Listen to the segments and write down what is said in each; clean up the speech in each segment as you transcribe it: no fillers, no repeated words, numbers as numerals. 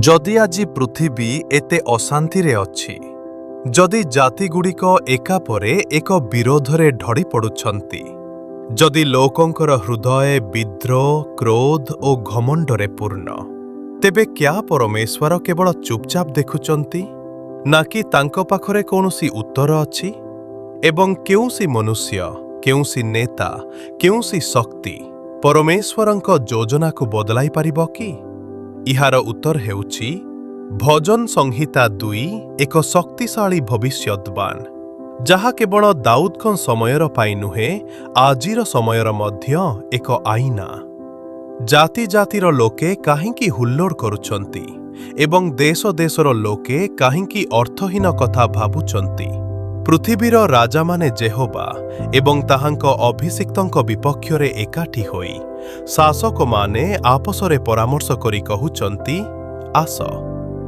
ଯଦି ଆଜି ପୃଥିବୀ ଏତେ ଅଶାନ୍ତିରେ ଅଛି, ଯଦି ଜାତିଗୁଡ଼ିକ ଏକା ପରେ ଏକ ବିରୋଧରେ ଢଳି ପଡୁଛନ୍ତି, ଯଦି ଲୋକଙ୍କର ହୃଦୟ ବିଦ୍ରୋହ, କ୍ରୋଧ ଓ ଘମଣ୍ଡରେ ପୂର୍ଣ୍ଣ, ତେବେ କ୍ୟା ପରମେଶ୍ୱର କେବଳ ଚୁପଚାପ ଦେଖୁଛନ୍ତି, ନା କି ତାଙ୍କ ପାଖରେ କୌଣସି ଉତ୍ତର ଅଛି? ଏବଂ କେଉଁସି ମନୁଷ୍ୟ, କେଉଁସି ନେତା, କେଉଁସି ଶକ୍ତି ପରମେଶ୍ୱରଙ୍କ ଯୋଜନାକୁ ବଦଳାଇ ପାରିବ କି? ଇହାର ଉତ୍ତର ହେଉଛି ଭଜନ ସଂହିତା 2, ଏକ ଶକ୍ତିଶାଳୀ ଭବିଷ୍ୟଦ୍‌ବାଣୀ, ଯାହା କେବଳ ଦାଉଦଙ୍କ ସମୟର ପାଇଁ ନୁହେଁ, ଆଜିର ସମୟର ମଧ୍ୟ ଏକ ଆଇନା। ଜାତି ଜାତିର ଲୋକେ କାହିଁକି ହୁଲ୍ଲୋଡ଼ କରୁଛନ୍ତି ଏବଂ ଦେଶ ଦେଶର ଲୋକେ କାହିଁକି ଅର୍ଥହୀନ କଥା ଭାବୁଛନ୍ତି? ପୃଥିବୀର ରାଜାମାନେ ଜେହୋବା ଏବଂ ତାହାଙ୍କ ଅଭିଷିକ୍ତଙ୍କ ବିପକ୍ଷରେ ଏକାଠି ହୋଇ, ଶାସକମାନେ ଆପସରେ ପରାମର୍ଶ କରି କହୁଛନ୍ତି, "ଆସ,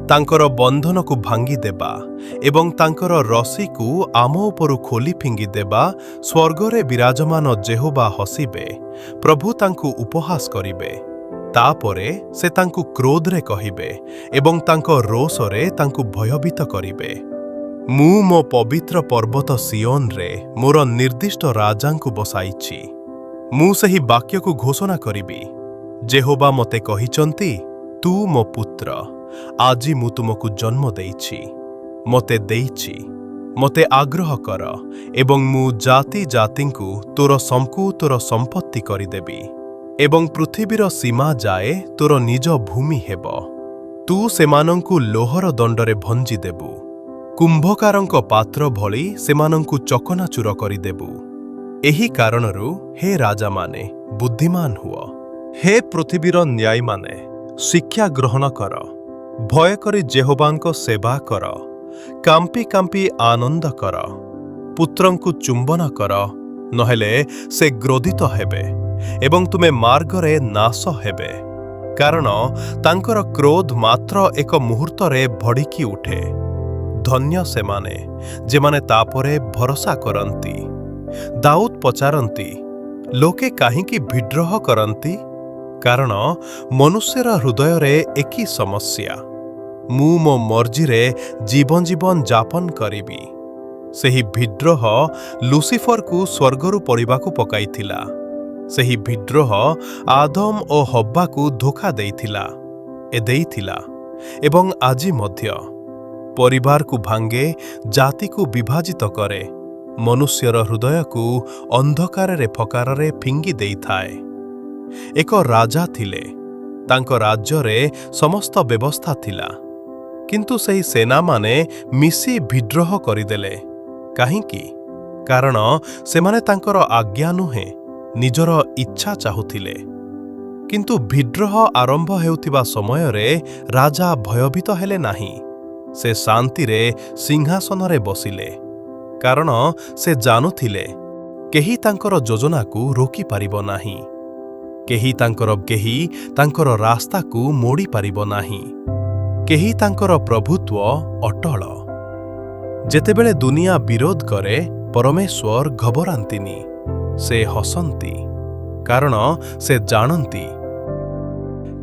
ତାଙ୍କର ବନ୍ଧନକୁ ଭାଙ୍ଗିଦେବା ଏବଂ ତାଙ୍କର ରସିକୁ ଆମ ଉପରୁ ଖୋଲି ଫିଙ୍ଗିଦେବା।" ସ୍ୱର୍ଗରେ ବିରାଜମାନ ଜେହୋବା ହସିବେ, ପ୍ରଭୁ ତାଙ୍କୁ ଉପହାସ କରିବେ। ତାପରେ ସେ ତାଙ୍କୁ କ୍ରୋଧରେ କହିବେ ଏବଂ ତାଙ୍କ ରୋଷରେ ତାଙ୍କୁ ଭୟଭୀତ କରିବେ। "ମୁଁ ମୋ ପବିତ୍ର ପର୍ବତ ସିଓନରେ ମୋର ନିର୍ଦ୍ଦିଷ୍ଟ ରାଜାଙ୍କୁ ବସାଇଛି। ମୁଁ ସେହି ବାକ୍ୟକୁ ଘୋଷଣା କରିବି। ଜେହୋବା ମୋତେ କହିଛନ୍ତି, ତୁ ମୋ ପୁତ୍ର, ଆଜି ମୁଁ ତୁମକୁ ଜନ୍ମ ଦେଇଛି। ମୋତେ ଦେଇଛି, ମୋତେ ଆଗ୍ରହ କର ଏବଂ ମୁଁ ଜାତି ଜାତିଙ୍କୁ ତୋର ସମ୍ପତ୍ତି କରିଦେବି ଏବଂ ପୃଥିବୀର ସୀମା ଯାଏ ତୋର ନିଜ ଭୂମି ହେବ। ତୁ ସେମାନଙ୍କୁ ଲୋହର ଦଣ୍ଡରେ ଭଞ୍ଜିଦେବୁ, କୁମ୍ଭକାରଙ୍କ ପାତ୍ର ଭଳି ସେମାନଙ୍କୁ ଚକନାଚୁର କରିଦେବୁ।" ଏହି କାରଣରୁ ହେ ରାଜାମାନେ, ବୁଦ୍ଧିମାନ ହୁଅ। ହେ ପୃଥିବୀର ନ୍ୟାୟୀମାନେ, ଶିକ୍ଷା ଗ୍ରହଣ କର। ଭୟ କରି ଜେହୋବାଙ୍କ ସେବା କର। କାମ୍ପି କାମ୍ପି ଆନନ୍ଦ କର। ପୁତ୍ରଙ୍କୁ ଚୁମ୍ବନ କର, ନହେଲେ ସେ କ୍ରୋଧିତ ହେବେ ଏବଂ ତୁମେ ମାର୍ଗରେ ନାଶ ହେବେ, କାରଣ ତାଙ୍କର କ୍ରୋଧ ମାତ୍ର ଏକ ମୁହୂର୍ତ୍ତରେ ଭଡ଼ିକି ଉଠେ। ଧନ୍ୟ ସେମାନେ ଯେମାନେ ତାପରେ ଭରସା କରନ୍ତି। ଦାଉଦ ପଚାରନ୍ତି, ଲୋକେ କାହିଁକି ବିଦ୍ରୋହ କରନ୍ତି? କାରଣ ମନୁଷ୍ୟର ହୃଦୟରେ ଏକି ସମସ୍ୟା, ମୁଁ ମୋ ମର୍ଜିରେ ଜୀବନ ଯାପନ କରିବି। ସେହି ବିଦ୍ରୋହ ଲୁସିଫରକୁ ସ୍ୱର୍ଗରୁ ପଡ଼ିବାକୁ ପକାଇଥିଲା। ସେହି ବିଦ୍ରୋହ ଆଦମ ଓ ହବ୍ବାକୁ ଧୋକା ଦେଇଥିଲା ଦେଇଥିଲା ଏବଂ ଆଜି ମଧ୍ୟ ପରିବାରକୁ ଭାଙ୍ଗେ, ଜାତିକୁ ବିଭାଜିତ କରେ, ମନୁଷ୍ୟର ହୃଦୟକୁ ଅନ୍ଧକାରରେ ଫକାରରେ ଫିଙ୍ଗି ଦେଇଥାଏ। ଏକ ରାଜା ଥିଲେ। ତାଙ୍କ ରାଜ୍ୟରେ ସମସ୍ତ ବ୍ୟବସ୍ଥା ଥିଲା, କିନ୍ତୁ ସେହି ସେନାମାନେ ମିଶି ବିଦ୍ରୋହ କରିଦେଲେ। କାହିଁକି? କାରଣ ସେମାନେ ତାଙ୍କର ଆଜ୍ଞା ନୁହେଁ, ନିଜର ଇଚ୍ଛା ଚାହୁଁଥିଲେ। କିନ୍ତୁ ବିଦ୍ରୋହ ଆରମ୍ଭ ହେଉଥିବା ସମୟରେ ରାଜା ଭୟଭୀତ ହେଲେ ନାହିଁ। ସେ ଶାନ୍ତିରେ ସିଂହାସନରେ ବସିଲେ, କାରଣ ସେ ଜାଣୁଥିଲେ କେହି ତାଙ୍କର ଯୋଜନାକୁ ରୋକିପାରିବ ନାହିଁ। କେହି ତାଙ୍କର ରାସ୍ତାକୁ ମୋଡ଼ିପାରିବ ନାହିଁ। କେହି ତାଙ୍କର ପ୍ରଭୁତ୍ୱ ଅଟଳ। ଯେତେବେଳେ ଦୁନିଆ ବିରୋଧ କରେ, ପରମେଶ୍ୱର ଘବରାନ୍ତିନି। ସେ ହସନ୍ତି, କାରଣ ସେ ଜାଣନ୍ତି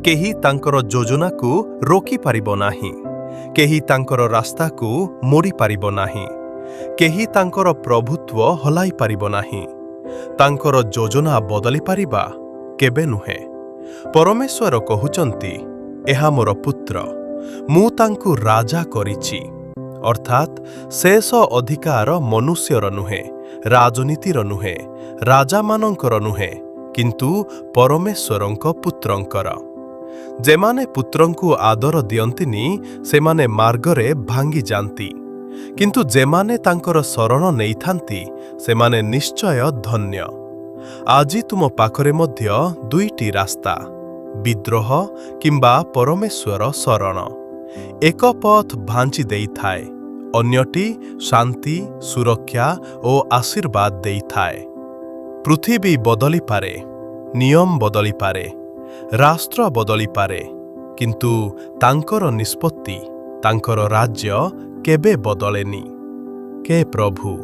କେହି ତାଙ୍କର ଯୋଜନାକୁ ରୋକିପାରିବ ନାହିଁ। କେହି ତାଙ୍କର ରାସ୍ତାକୁ ମୋଡ଼ିପାରିବ ନାହିଁ। କେହି ତାଙ୍କର ପ୍ରଭୁତ୍ୱ ହଲାଇ ପାରିବ ନାହିଁ। ତାଙ୍କର ଯୋଜନା ବଦଳି ପାରିବା କେବେ ନୁହେଁ। ପରମେଶ୍ୱର କହୁଛନ୍ତି, "ଏହା ମୋର ପୁତ୍ର, ମୁଁ ତାଙ୍କୁ ରାଜା କରିଛି।" ଅର୍ଥାତ୍ ଶେଷ ଅଧିକାର ମନୁଷ୍ୟର ନୁହେଁ, ରାଜନୀତିର ନୁହେଁ, ରାଜାମାନଙ୍କର ନୁହେଁ, କିନ୍ତୁ ପରମେଶ୍ୱରଙ୍କ ପୁତ୍ରଙ୍କର। ଯେମାନେ ପୁତ୍ରଙ୍କୁ ଆଦର ଦିଅନ୍ତିନି, ସେମାନେ ମାର୍ଗରେ ଭାଙ୍ଗିଯାନ୍ତି, କିନ୍ତୁ ଯେମାନେ ତାଙ୍କର ଶରଣ ନେଇଥାନ୍ତି, ସେମାନେ ନିଶ୍ଚୟ ଧନ୍ୟ। ଆଜି ତୁମ ପାଖରେ ମଧ୍ୟ ଦୁଇଟି ରାସ୍ତା, ବିଦ୍ରୋହ କିମ୍ବା ପରମେଶ୍ୱର ଶରଣ। ଏକ ପଥ ଭାଞ୍ଚି ଦେଇଥାଏ, ଅନ୍ୟଟି ଶାନ୍ତି, ସୁରକ୍ଷା ଓ ଆଶୀର୍ବାଦ ଦେଇଥାଏ। ପୃଥିବୀ ବଦଳିପାରେ, ନିୟମ ବଦଳିପାରେ, ରାଷ୍ଟ୍ର ବଦଳିପାରେ, କିନ୍ତୁ ତାଙ୍କର ନିଷ୍ପତ୍ତି, ତାଙ୍କର ରାଜ୍ୟ କେବେ ବଦଳେନି। ହେ ପ୍ରଭୁ,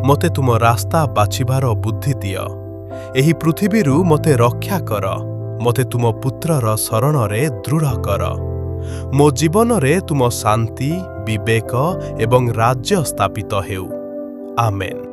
ମୋତେ ତୁମ ରାସ୍ତା ବାଛିବାର ବୁଦ୍ଧି ଦିଅ। ଏହି ପୃଥିବୀରୁ ମୋତେ ରକ୍ଷା କର। ମୋତେ ତୁମ ପୁତ୍ରର ଶରଣରେ ଦୃଢ଼ କର। ମୋ ଜୀବନରେ ତୁମ ଶାନ୍ତି, ବିବେକ ଏବଂ ରାଜ୍ୟ ସ୍ଥାପିତ ହେଉ। ଆମେନ୍।